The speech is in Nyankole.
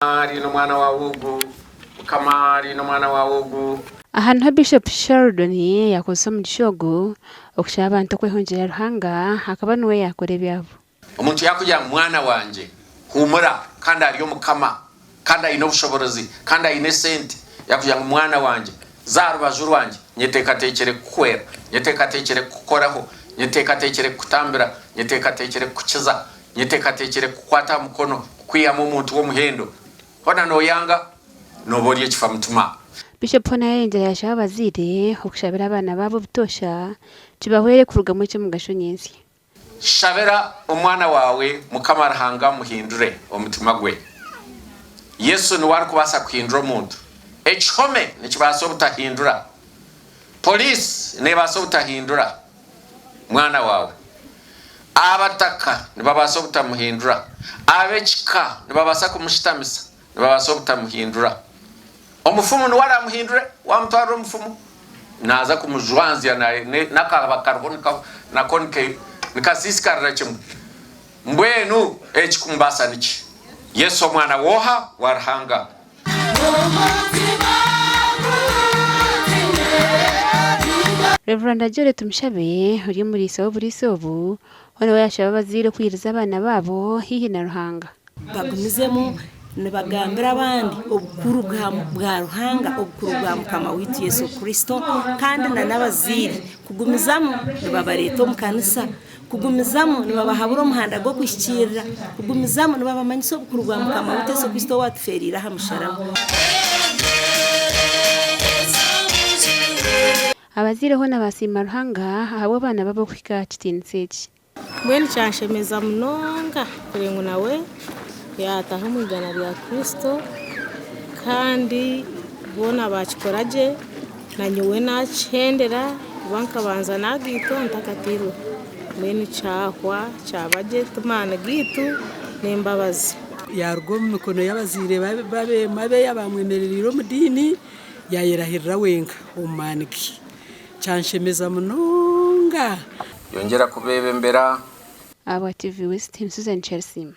Ari n'omwana waawe ogu. Mukama ari n'omwana waawe ogu. Aha niho Bishop Sheldon yakozesa omugisha ogu okushaba abantu okwehongyera Ruhanga akaba niwe yakora ebyabo. Omuntu yaakugira ngu mwana wangye huumura kandi ari omukama kandi aine obushoborozi kandi aine esente yaakugira ngu mwana wangye za aha rubaju rwangye nyeteekateekire kukuhwera, nyeteekateekire kukukoraho, nyeteekateekire kukutambira, nyeteekateekire kukukiza, Nyeteekateekire kukukwata aha mukono kukwihamu omuntu w'omuhendo. Hoona nooyanga, nooba ori ekifamutima. Bishop hoona yayongyera yashaba abazaire okushabira abaana baabo obutoosha kibahwere kurugamu eky'omugasho nyentsya. Shabira omwana waawe Mukama Ruhanga amuhindure omutima gwe. Yesu niwe arikubaasa kuhindura omuntu. Ekihome nikibaasa obutahindura. Police nebaasa obutahindura. Mwana waawe. Abataka nibabaasa obutamuhindura. Ab'ekika nibabaasa kumushutamisa, nibabaasa obutamuhindura. Omufumu niwe araamuhindure, waamutwarira omufumu naaza kumujwanzya n'akaba kariho nako nikasiisikarira kimwe. Mbwenu ekikumubaasa niki? Yesu Omwana w'oha? Wa Ruhanga. Rev. Ajore Tumushabe ori omuriisa w'oburiisa obu, hoona we yashaba abazaire okwiriza abaana baabo haihi na Ruhanga. Bagumizemu nibagambira abandi obukuru bwa Ruhanga, obukuru bwa Mukama waitu Yesu Kristo, kandi n'abazaire kugumizamu nibabareeta omu kanisa. Kugumizamu nibabahabura omuhanda gw'okuhikiirira, kugumizamu nibabamanyisa obukuru bwa Mukama waitu Yesu Kristo owaatufeereire aha musharaba. Abazaire hoona baasiima Ruhanga ahabw'abaana baabo kuhika aha kitiinisa eki. Mbwenu kyanshemeza munonga kureeba ngu nawe yaataaha omu igana rya Kristo kandi boona baakikora gye. Na nyowe naakihendera kuba nkabanza naagaitwa ntakatairweho. Mbwenu kyahwa kyaba gye ti maani gaitu n'embabazi. Yaaruga omu mikono y'abazaire be abaamwemerereire omu diini, yaayerahirira wenka omu maani ge. Kyanshemeza munonga. Yongyera kubeebembera. Ahabwa TV West, Susan Chelsea.